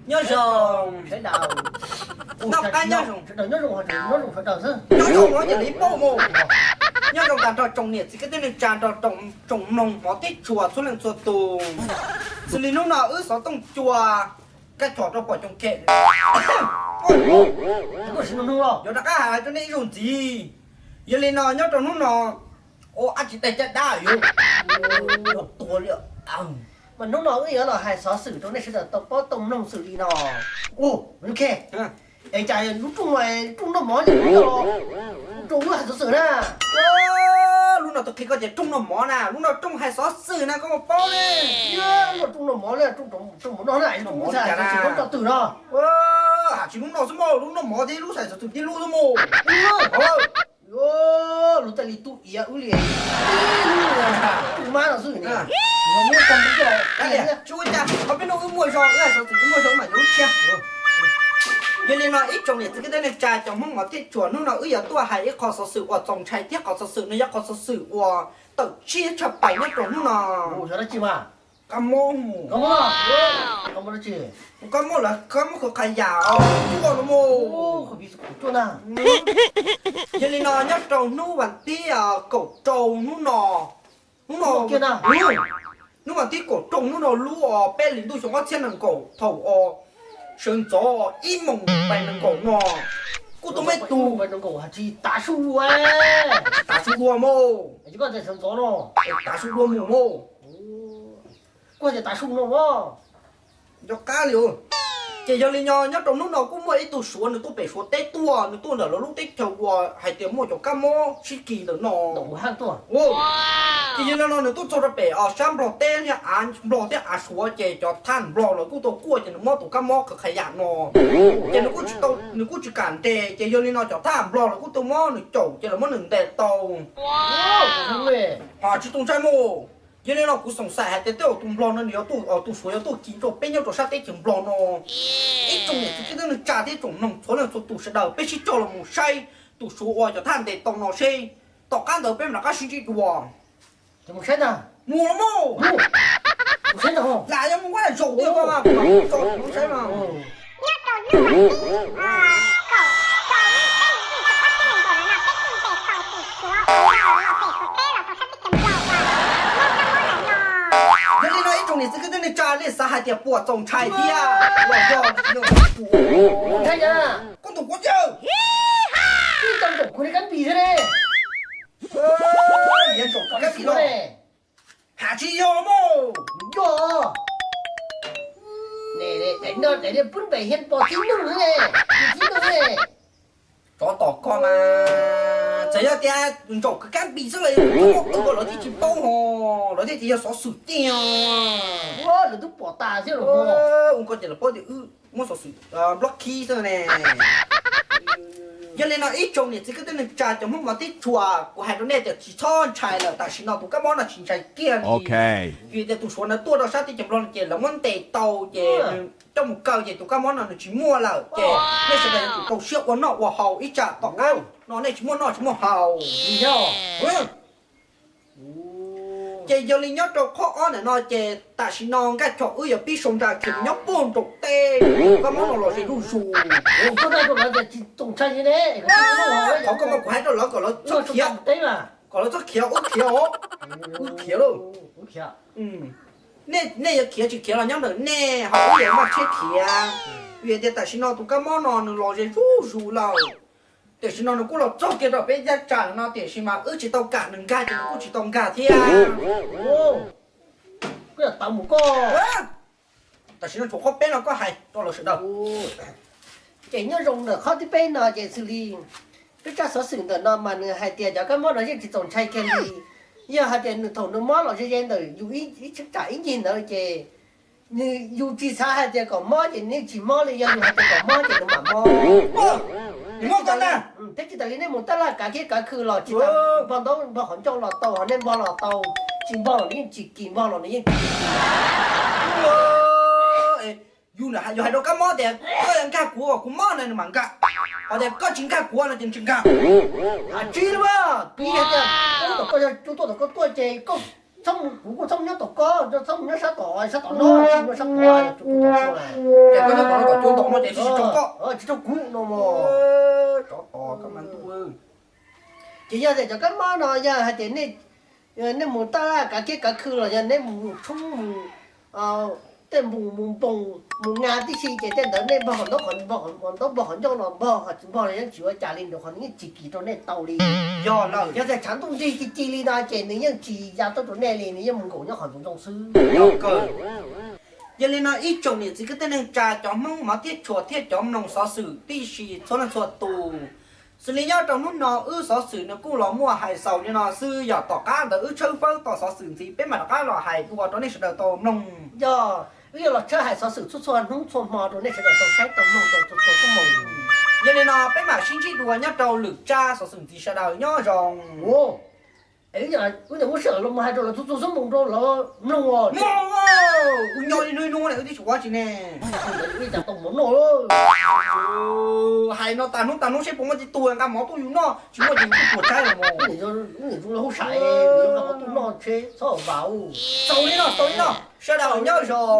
Nyob zoo sawv daws. Noj qab nyob zoo. Nyob zoo, nyob zoo sawv daws xwb. Nyob zoo no yog li paub mus. Nyob zoo tag nrho tsoom niam txiv kwv tij neej tsa, nrog tsoom mloog hmov teb tshua txhua leej txhua tus. Xws li hnub no wb xov tooj cua, kab chom rau pom coom khem. Yuav rov qab hais rau nej ib zaug ntxiv. Yog li no nyob rau hnub no, ua ab tsis dai caj dab yuav tuag li. Mas hnub no wb yuav los hais xov xwm rau nej sawv daws tau paub tau mloog xws li no. Es cas lub rooj no rooj noj mov, lub rooj wb hais xov xwm na. Lub no tus qhia koj tias rooj noj mov na, lub no rooj hais xov xwm na, koj puas paub ne? Lub no rooj noj mov, rooj mov noj na, lub no hais xov xwm rau twg no? Hais tsis lub no xwb mog, lub noj mov thiab lub hais xov xwm tib lub xwb mog. Lub tas li tub iav wb li, tub mab no xwb. Tsis ua cas, qhov peb no wb muaj zog, wb hais xov xwm wb muaj zog mas yuav lub tshiab. Yog li no ib tsoom niam txiv kwv tij neej tsa cov Hmoob hmov teb tshua, hnub no wb yuav tuaj hais ib qho xov xwm uas txaus ntshai thiab qhov xov xwm no yog qhov xov xwm uas tawm tshiab tshaj plaws nyob rau hnub no. Kab mob, kab mob lawv kab mob khaws qhas yam os, cuaj no mus. Yog li no nyob rau hnub vas thib kaum rau hnub no, hnub no, hnub vas thib kaum rau hnub no lub peb hlis ntuj xyoo ob txhiab nees nkaum thaum os, sawv ntxov ib moos pais nees nkaum no kuj tuaj muaj ib tug, tav su dua mus, tav su dua mus mus. Kuj tias tav su no, nco qab li. Ces yog li no nyob rau hnub no kuj muaj ib tug Suav nws tuaj pem Suav teb tuaj, nws tuaj ntawm lawv lub teb chaws uas hais tias muaj cov kab mob sib kis ntawm no. Ces yog li no nws tuaj txog rau pem sab Nplog teb, av Nplog thiab av Suav, ces cov thaj Nplog lawv kuj tau kuaj ces nws mob tus kab mob khaws qhas yam no. Ces nws kuj tsis kam nres, ces yog li no cov thaj Nplog lawv kuj tau muab nws caum ces lawv muab nws ntes tau. Ho tsis txaus ntshai mus. Yog li no kuv xoom xaim hais tias tej zaum tus Nplog no nws yuav tuaj, tus Suav yuav tuaj kis rau peb nyob rau sab teb chaws Nplog no. Ib tsoom niam txiv kwv tij neej tsa thiab tsoom mloog txhua leej txhua tus sawv daws, peb sib coj los mus saib tus Suav uas cov thaj ntes tau no seb tom qab ntawd peb mam rov qab sib ntsib dua. Mus los mus, lam yuav mus ua zaum twg koj mam tso kuv saib mas. Yog li no ib tsoom niam txiv kwv tij neej tsa, nej xav hais tias puas txaus ntshai thiab los yog tsis txaus ntshai? Koj tus quav yawg, kab pis thiab ne. Kab pis los, hais tsis yog mus, yog. Daim no daim pub npem hiab pom tib nug ne, tib nug ne. Tsov tom koj mas, txawm yog tias ntsaum kab pis xwb los koj muaj qw ko lawv thiaj tsis paub ho, lawv thiaj tias yog xov xwm tiag. Lawv twb pom tas thiab los, ua koj ces lawv paub tias wb muab xov xwm nplob khib xwb ne. Yog li no ib tsoom niam txiv kwv tij neej tsa cov Hmoob hmov teb tshua, kuv hais rau nej tias tsis txhob ntshai lawm, tam sim no tus kab mob no tsis ntshai kiag li. Vim tias tus Suav no tuaj rau sab teb chaws Nplog no ces lawv muab ntes tau ces coj mus kaw ces tus kab mob no nws tsis muaj lawm ces nej sawv daws yuav tsum rau siab ua noj ua haus ib tsam tom qab no nej tsis muaj noj tsis muaj haus. Ces yog li nyob rau qhov ob ntawm no ces tam sim no Nkaj Chom wb yuav pib sau nra khiav mus nyob puag nraum teb, tus kab mob no los ze zuj zus. Qhov ko mas kuv hais rau lawv kom lawv txhob khiav, kom lawv txhob khiav, wb khiav os, wb khiav lauj. Nej yuav khiav tsis khiav los nyob ntawm nej, ho wb yuav npaj tshiab khiav. Vim tias tam sim no tus kab mob no nws los ze zuj zus lawm. Tiam sis no nws kuj los txog kiag rau peb thaj tsam no, tiam sis mas wb tsis tau kam nws nkag ces nws kuj tsis tau nkag thiab. Tam sim no tshuav qhov peb no koj hais rau lawv sawv daws. Ces nyob zoo ntawm qhov thib peb no ces xws li peb tsab xov xwm ntawm no mas nws hais tias cov kab mob no yeej tsis txaus ntshai kiag li. Yog hais tias nws thaum nws mob los ze ze ntawm yus ib cheeb tsam ib ncig ntawd ces nws, yus tsis xav hais tias kom mob ces nws tsis mob li, yog yus hais tias kom mob ces nws mam mob. Thiab tsis tas li nej mus tab laj kav kiab kav khw los tsis tas, npog ntaub npog qhov ncauj los tau, nej npog los tau, tsis npog los nws yeej tsis kis, npog los nws yeej tsis kis. Yus hais rau kab mob tias koj yuav nkag kuv kom kuv mob no nws mam nkag, ho tias koj tsis nkag kuv no ces nws tsis nkag. Hais tsis li mas, piv hais tias koj yog cua tuaj tom koj tuaj ces koj Txhob mus, kuv kuj txhob mus nyob tom koj, txhob mus nyob sab tod, sab tod no, nyob sab tod, ces koj nyob tom no kom cua ntaus no ces tsis raug koj, tsis raug kuv no mog. Tsov tom koj mas ntuj. Ces yog tias cov kab mob no yog hais tias nej mus taj laj kav kiab kav khw los yog neb mus tshoob mus tej mus mus npoo mus nqa tib si ces tej ntawd nej npog qhov ntaub npog qhov ncauj los npog qhov tsis npog los yeej tsis ua cas li, nrog qhov nws yeej tsis kis rau nej tau li. Yog lawm, yog tias tshav ntuj nrig ci ci li no ces nws yeej tsis ya tuaj rau nej li, nws yeej mus nkaum nyob qhov ntxoov ntxoo xwb. Yog li no ib tsoom niam txiv kwv tij neej tsa, cov Hmoob hmov thiab tshua thiab cov mloog xov xwm tib si txhua leej txhua tus, xws li nyob rau hnub no wb xov xwm nws kuj los muaj hais xaus li no xwb, yog tom qab ntawd wb tshawb fawb tau xov xwm ntxiv peb mam rov qab los hais dua rau nej sawv daws tau mloog. Yog, wb yuav los tshawb hais xov xwm txhua txhua hnub txhua hmo rau nej sawv daws tau saib tau mloog tau txhua txhua hnub. Yog li no peb mam sib ntsib dua nyob rau lwm tsab xov xwm ntxiv, sawv daws nyob zoo. Es wb nyuam qhuav sij hawm los mus hais rau lawv txhua txhua xub moos rau lawv mloog os. Mus, wb nyob ib hnub ib hnub ne wb twb tsis ua tsi ne. Wb cas tau mov noj. Hais no tas hnub tas hnub seb puas muaj txiv tuag nqa mov tuaj yus noj, tsis muaj ces yus tuag tshaib los mas. Wb niam zoo li hub sai, yus nqa mov tuaj noj tsheb txhob vam. Xaus li no, xaus li no, sawv daws nyob zoo.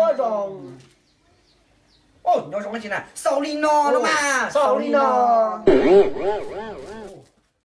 Nyob zoo tsis na, xaus li no no mas, xaus li no.